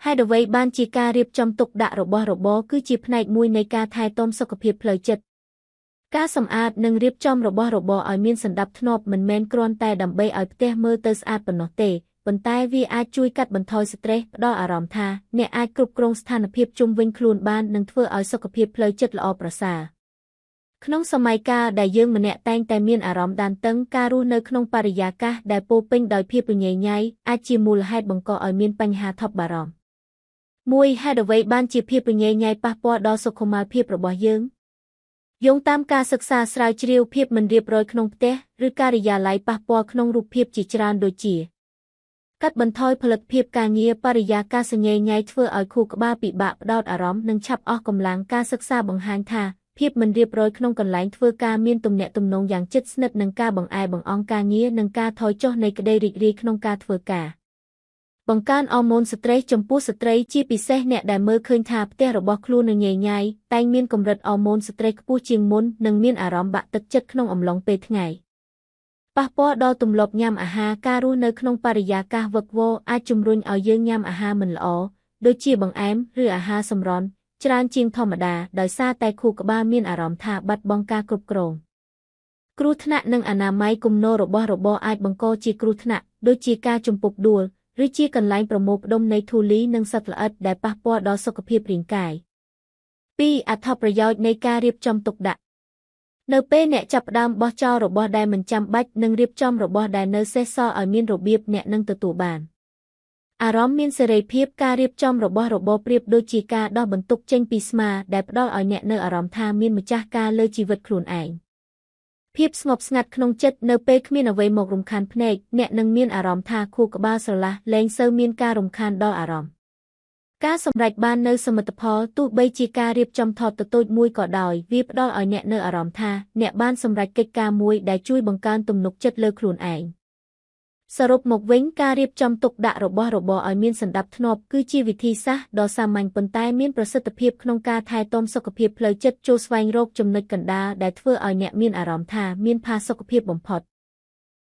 ហេតុអ្វីបានជាការរៀបចំទុកដាក់របស់របរគឺជាផ្នែកមួយនៃការថែទាំសុខភាពផ្លូវចិត្តការសម្អាតនិងរៀបចំរបស់របរឲ្យមានសណ្តាប់ធ្នាប់មិនមែនគ្រាន់តែដើម្បីឲ្យផ្ទះមើលទៅស្អាតប៉ុណ្ណោះទេប៉ុន្តែវាអាចជួយកាត់បន្ថយស្ត្រេសផ្ដល់អារម្មណ៍ថាអ្នកអាចគ្រប់គ្រងស្ថានភាពជុំវិញខ្លួនបាននិងធ្វើឲ្យសុខភាពផ្លូវចិត្តល្អប្រសើរក្នុងសម័យកាលដែលយើងម្នាក់តែងតែមានអារម្មណ៍តានតឹងការរស់នៅក្នុងបរិយាកាសដែលពោរពេញដោយភាពរញ៉េរញ៉ៃអាចជាមូលហេតុបង្កឲ្យមានបញ្ហាថប់បារម្ភមួយហេតុអ្វីបានជាភាពរញ៉េរញ៉ៃប៉ះពាល់ដល់សុខុមាលភាពរបស់យើងយោងតាមការសិក្សាស្រាវជ្រាវភាពមិនរៀបរយក្នុងផ្ទះឬការិយាល័យប៉ះពាល់ក្នុងរូបភាពជាច្រើនដូចជាកាត់បន្ថយផលិតភាពការងារបរិយាកាសញ៉ៃញ៉ៃធ្វើឲ្យខួរក្បាលពិបាកផ្ដោតអារម្មណ៍និងឆាប់អស់កម្លាំងការសិក្សាបង្ហាញថាភាពមិនរៀបរយក្នុងកន្លែងធ្វើការមានទំនាក់ទំនងយ៉ាងជិតស្និទ្ធនឹងការបង្អែបង្អង់ការងារនិងការថយចុះនៃក្តីរីករាយក្នុងការធ្វើការបង្កើនអរម៉ូនស្ត្រេសចំពោះស្ត្រីជាពិសេសអ្នកដែលមើលឃើញថាផ្ទះរបស់ខ្លួននៅញ៉ៃញ៉ៃតែងមានកម្រិតអរម៉ូនស្ត្រេសខ្ពស់ជាងមុននិងមានអារម្មណ៍បាក់ទឹកចិត្តក្នុងអំឡុងពេលថ្ងៃប៉ះពាល់ដល់ទម្លាប់ញ៉ាំអាហារការរស់នៅក្នុងបរិយាកាសវឹកវរអាចជំរុញឲ្យយើងញ៉ាំអាហារមិនល្អដូចជាបង្អែមឬអាហារសម្រន់ច្រើនជាងធម្មតាដោយសារតែខួរក្បាលមានអារម្មណ៍ថាបាត់បង់ការគ្រប់គ្រងគ្រោះថ្នាក់និងអនាម័យគំនររបស់របរអាចបង្កជាគ្រោះថ្នាក់ដូចជាការជំពប់ដួលឬជាកន្លែងប្រមូលផ្ដុំនៃធូលីនិងសត្វល្អិតដែលប៉ះពាល់ដល់សុខភាពរាងកាយ2អត្ថប្រយោជន៍នៃការរៀបចំទុកដាក់នៅពេលអ្នកចាប់ផ្ដើមបោះចោលរបស់ដែលមិនចាំបាច់និងរៀបចំរបស់ដែលនៅសេសសល់ឲ្យមានរបៀបអ្នកនឹងទទួលបានអារម្មណ៍មានសេរីភាពការរៀបចំរបស់របរប្រៀបដូចជាការដោះបន្ទុកចេញពីស្មាដែលផ្ដល់ឲ្យអ្នកនូវអារម្មណ៍ថាមានម្ចាស់ការលើជីវិតខ្លួនឯងភាពស្ងប់ស្ងាត់ក្នុងចិត្តនៅពេលគ្មានអ្វីមករំខានភ្នែកអ្នកនឹងមានអារម្មណ៍ថាខួរក្បាលស្រឡះលែងសូវមានការរំខានដល់អារម្មណ៍ការសម្រេចបាននូវសមិទ្ធផលទោះបីជាការរៀបចំថតតូចមួយក៏ដោយវាផ្ដល់ឲ្យអ្នកនូវអារម្មណ៍ថាអ្នកបានសម្រេចកិច្ចការមួយដែលជួយបង្កើនទំនុកចិត្តលើខ្លួនឯងសរុបមកវិញការរៀបចំទុកដាក់របស់របរឲ្យមានសណ្តាប់ធ្នាប់គឺជាវិធីសាស្ត្រដ៏សាមញ្ញប៉ុន្តែមានប្រសិទ្ធភាពក្នុងការថែទាំសុខភាពផ្លូវចិត្តចូលស្វែងរកចំណុចកណ្ដាលដែលធ្វើឲ្យអ្នកមានអារម្មណ៍ថាមានផាសុកភាពបំផុត។